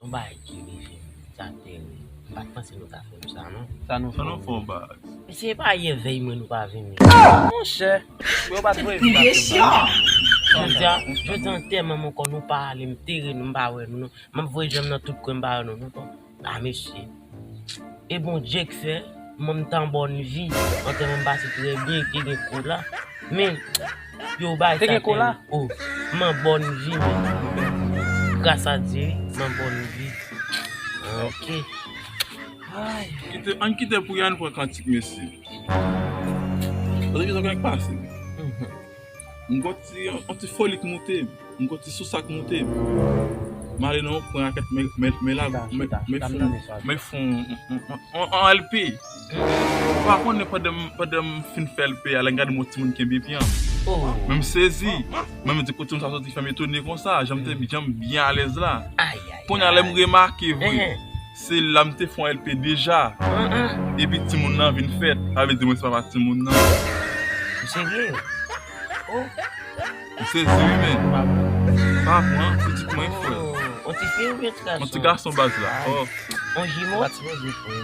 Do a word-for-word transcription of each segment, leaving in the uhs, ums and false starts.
Yon bagay ki rive m, sa tèl. M pa t panse nou ta fè m sa, non. Sa nou fè w? Sa nou fè w, baz? Mesye, e pa yè vèy mwen nou pa vini. Monchè, yo pa t voye vin ap fè m. Jodi a, jodi a antèman m ankò nou pa ale, m tere nou, m pa wè nou, non. M ap voye je m nan tout kwen, m pa wè nou, non. A, mesye. E Bondye k fè, mwen m t an bòn vi. Antèman m pase trè byen, te gen kola. Men, yo bay sa tèl. Te gen kola? O, m an bòn vi, men. Gras a Dye, m an bòn vi. Ok. Ay. Kite, ann kite pou Yann pran kantik, mesye. Paske sa konn pase. Mhm. M gon ti, yon ti foli k moute m. M gon ti sousa k moute m. M ale nan yon kwen rakèt, men, men, men la, men, men fon, men fon, on, on, on, on L P. M pa konnen pandan m, pandan m fin fè L P a, lè m gade m wè timoun kenbe pye an. Oh. Men m sezi. Men m di, kote timoun sa soti fè m etone konsa, jan m te, jan m byen alèz la. Ay, ay, kounye a, lè m remake vre, se la m te fè yon L P deja. Epi timoun nan vin fèt. Sa vle di mwen se papa timoun nan. Ou serye? Oh. M sezi wi, men. Pa pran, pitit mwen, frè. Oh, on ti fi oubyen ti gason? On ti gason, baz la. Ay. Oh. On jimo? Ou pa sipoze frè.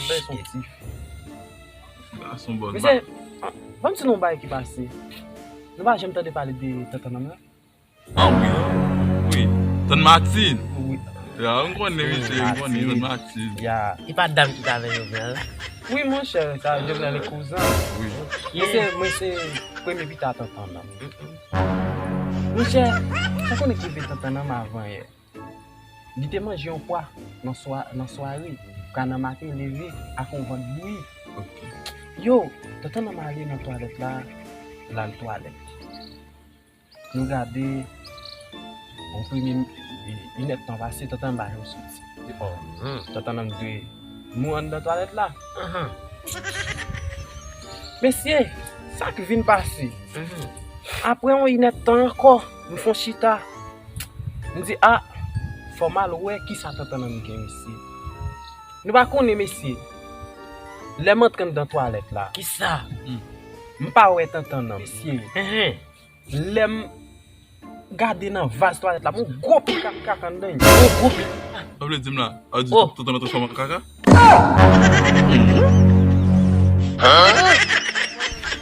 Bèl son ti fi. Gason bòn. Mesye, ban m di nou yon bagay ki pase. Nou pa janm tande pale de tantan nan mwen? Ah wi, wi. Tann Martin. Wi. Ya, m konnen, mesye, m konnen, Tann Martin. Ya. E pa dam ki t avè Jovenel la? Wi, monchè, sa Jovenel e kouzan. Wi. Ok. Mwen se, mwen se premye pita tantan nan. Monchè, sa konnen ki rive tantan nan m avan yè. Li te manje yon pwa nan swa-, nan sware. Pwa nan maten, leve ak yon vant bouyi. Ok. Yo, tantan nan m ale nan twalèt la, l al twalèt. Nou gade, yon premye inèdtan pase, tantan m pa janm soti. Oh, hmm. Tantan nan m dwe mou anndan twalèt la. Ahan. Mesye, sa k vin pase? Mhm. Apre yon inèdtan ankò, m fon chita. M di, a, fò m al wè kisa tantan nan m gen, mesye. Nou pa konnen, mesye. Lè m antre anndan twalèt la. Kisa? M pa wè tantan nan, mesye. Enhen. Lè m gade nan vaz twalèt la, yon gwo pil kaka anndan l. Yon gwo pil. Sa vle di m la, a di tantan nan transfòme an kaka?